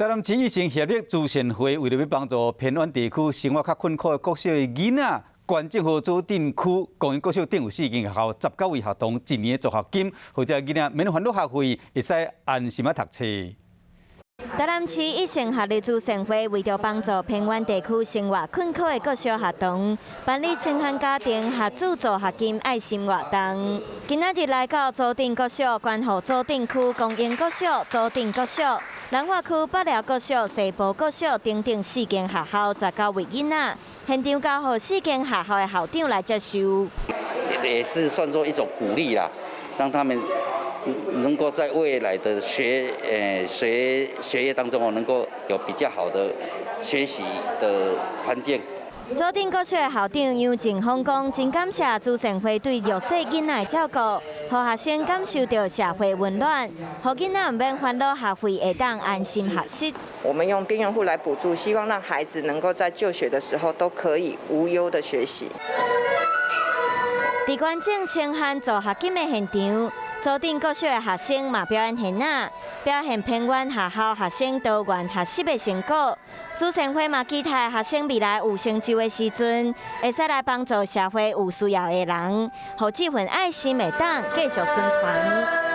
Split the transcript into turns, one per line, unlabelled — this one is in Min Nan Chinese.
台南市益成協力慈善會為著欲幫助偏遠地區生活較困苦的國小的囡仔，捐贈予左鎮區公營國小等有四間學校19位學童一年的助學金，予這囡仔免煩惱學費，會使安心仔讀冊。
台南市益成協力慈善會為著幫助偏遠地區生活困苦的國小學童，辦理清寒家庭合資助學金愛心活動。今仔日來到左鎮國小，捐予左鎮區公營國小、左鎮國小、南化區北寮國小、西埔國小等等四間學校19位囡仔，現場交予四間學校的校長來接受。
也是算作一種鼓勵啦，讓他們能夠在未來的學業當中哦，能夠有比較好的學習的環境。
左鎮國小的校長楊靜峰講，真感謝慈善會對弱勢囡仔的照顧，予學生感受著社會溫暖，予囡仔毋免煩惱學費，會當安心學習。
我們用邊緣戶來補助，希望讓孩子能夠在就學的時候都可以無憂的學習。
佇捐贈清寒助學金的現場，左鎮國小的學生嘛表演現仔，表現偏遠學校學生多元學習的成果。慈善會嘛期待學生未來有成就的時陣，會使來幫助社會有需要的人，予這份愛心會當繼續循環。